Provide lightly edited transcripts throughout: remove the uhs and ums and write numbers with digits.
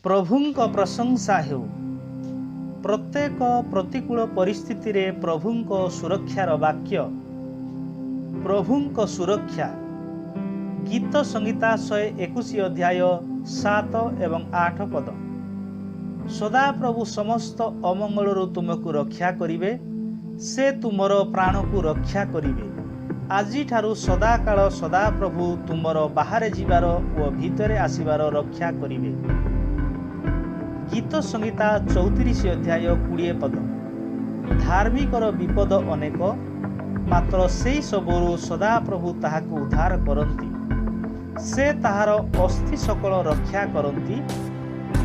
ପ୍ରଭୁଙ୍କ ପ୍ରଶଂସା ହେଉ। ପ୍ରତ୍ୟେକ ପ୍ରତିକୂଳ ପରିସ୍ଥିତିରେ ପ୍ରଭୁଙ୍କ ସୁରକ୍ଷାର ବାକ୍ୟ। ପ୍ରଭୁଙ୍କ ସୁରକ୍ଷା। ଗୀତ ସଂହିତା 121 ଅଧ୍ୟାୟ 7 ଏବଂ 8 ପଦ। ସଦାପ୍ରଭୁ ସମସ୍ତ ଅମଙ୍ଗଳରୁ ତୁମକୁ ରକ୍ଷା କରିବେ, ସେ ତୁମର ପ୍ରାଣକୁ ରକ୍ଷା କରିବେ। ଆଜିଠାରୁ ସଦାକାଳ ସଦାପ୍ରଭୁ ତୁମର ବାହାରେ ଯିବାର ଓ ଭିତରେ ଆସିବାର ରକ୍ଷା କରିବେ। ଗୀତ ସଂହିତା 34 ଅଧ୍ୟାୟ 20 ପଦ। ଧାର୍ମିକର ବିପଦ ଅନେକ, ମାତ୍ର ସେଇ ସବୁରୁ ସଦାପ୍ରଭୁ ତାହାକୁ ଉଦ୍ଧାର କରନ୍ତି। ସେ ତାହାର ଅସ୍ଥି ସକଳ ରକ୍ଷା କରନ୍ତି,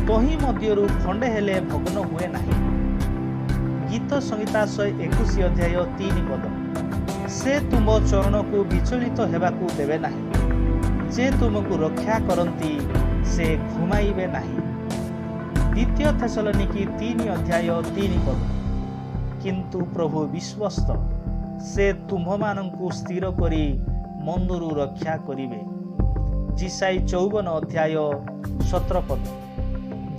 ତହିଁ ମଧ୍ୟରୁ ଖଣ୍ଡେ ହେଲେ ଭଗ୍ନ ହୁଏ ନାହିଁ। ଗୀତ ସଂହିତା 121 ଅଧ୍ୟାୟ 3 ପଦ। ସେ ତୁମ ଚରଣକୁ ବିଚଳିତ ହେବାକୁ ଦେବେ ନାହିଁ, ଯେ ତୁମକୁ ରକ୍ଷା କରନ୍ତି ସେ ଘୁମାଇବେ ନାହିଁ। ଦ୍ୱିତୀୟ ଥେସଲନିକି 3 ଅଧ୍ୟାୟ 3 ପଦ। କିନ୍ତୁ ପ୍ରଭୁ ବିଶ୍ୱସ୍ତ, ସେ ତୁମ୍ଭମାନଙ୍କୁ ସ୍ଥିର କରି ମନ୍ଦରୁ ରକ୍ଷା କରିବେ। ଯିଶାଇୟ 54 ଅଧ୍ୟାୟ 17 ପଦ।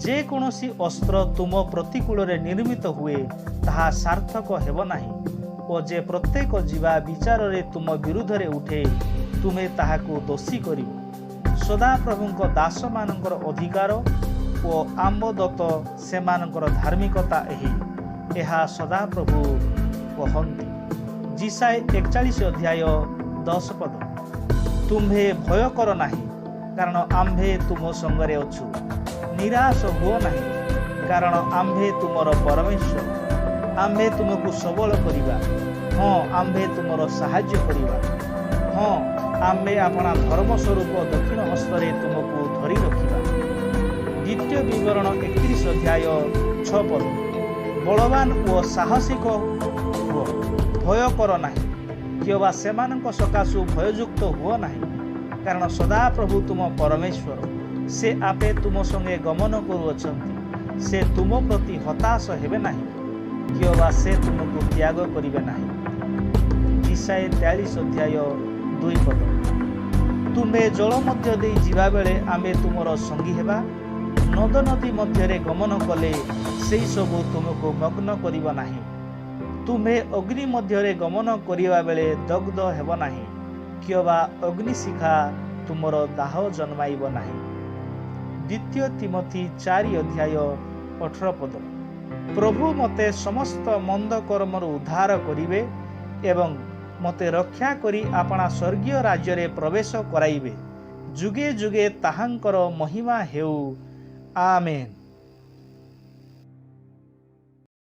ଯେକୌଣସି ଅସ୍ତ୍ର ତୁମ ପ୍ରତିକୂଳରେ ନିର୍ମିତ ହୁଏ, ତାହା ସାର୍ଥକ ହେବ ନାହିଁ ଓ ଯେ ପ୍ରତ୍ୟେକ ଜିହ୍ବା ବିଚାରରେ ତୁମ ବିରୁଦ୍ଧରେ ଉଠେ, ତୁମେ ତାହାକୁ ଦୋଷୀ କରିବ। ସଦାପ୍ରଭୁଙ୍କ ଦାସମାନଙ୍କର ଅଧିକାର ଓ ଆମ୍ବଦତ୍ତ ସେମାନଙ୍କର ଧାର୍ମିକତା ଏହି, ଏହା ସଦାପ୍ରଭୁ କହନ୍ତି। ଯିଶାଇୟ 41 ଅଧ୍ୟାୟ 10 ପଦ। ତୁମ୍ଭେ ଭୟ କର ନାହିଁ, କାରଣ ଆମ୍ଭେ ତୁମ ସଙ୍ଗରେ ଅଛୁ। ନିରାଶ ହୁଅ ନାହିଁ, କାରଣ ଆମ୍ଭେ ତୁମର ପରମେଶ୍ୱର। ଆମ୍ଭେ ତୁମକୁ ସବଳ କରିବା, ହଁ, ଆମ୍ଭେ ତୁମର ସାହାଯ୍ୟ କରିବା, ହଁ, ଆମ୍ଭେ ଆପଣା ଧର୍ମ ସ୍ୱରୂପ ଦକ୍ଷିଣ ହସ୍ତରେ ତୁମକୁ ଧରି ରଖିବା। ଦ୍ୱିତୀୟ ବିବରଣ 31 ଅଧ୍ୟାୟ 6 ପଦ। ବଳବାନ ଓ ସାହସିକ ହୁଅ, ଭୟ କର ନାହିଁ କିମ୍ବା ସେମାନଙ୍କ ସକାଶୁ ଭୟଯୁକ୍ତ ହୁଅ ନାହିଁ, କାରଣ ସଦାପ୍ରଭୁ ତୁମ ପରମେଶ୍ୱର, ସେ ଆପେ ତୁମ ସଙ୍ଗେ ଗମନ କରୁଅଛନ୍ତି। ସେ ତୁମ ପ୍ରତି ହତାଶ ହେବେ ନାହିଁ କିମ୍ବା ସେ ତୁମକୁ ତ୍ୟାଗ କରିବେ ନାହିଁ। ଯିଶାଇୟ 43 ଅଧ୍ୟାୟ 2 ପଦ। ତୁମେ ଜଳ ମଧ୍ୟ ଦେଇ ଯିବାବେଳେ ଆମେ ତୁମର ସଙ୍ଗୀ ହେବା। ନଦ ନଦୀ ମଧ୍ୟରେ ଗମନ କଲେ ସେଇ ସବୁ ତୁମକୁ ମଗ୍ନ କରିବ ନାହିଁ। ତୁମ୍ଭେ ଅଗ୍ନି ମଧ୍ୟରେ ଗମନ କରିବା ବେଳେ ଦଗ୍ଧ ହେବ ନାହିଁ କିମ୍ବା ଅଗ୍ନିଶିଖା ତୁମର ଦାହ ଜନ୍ମାଇବ ନାହିଁ। ଦ୍ୱିତୀୟ ତୀମଥି 4 ଅଧ୍ୟାୟ 18 ପଦ। ପ୍ରଭୁ ମୋତେ ସମସ୍ତ ମନ୍ଦ କର୍ମରୁ ଉଦ୍ଧାର କରିବେ ଏବଂ ମୋତେ ରକ୍ଷା କରି ଆପଣା ସ୍ୱର୍ଗୀୟ ରାଜ୍ୟରେ ପ୍ରବେଶ କରାଇବେ। ଯୁଗେ ଯୁଗେ ତାହାଙ୍କର ମହିମା ହେଉ। ଆମେନ୍।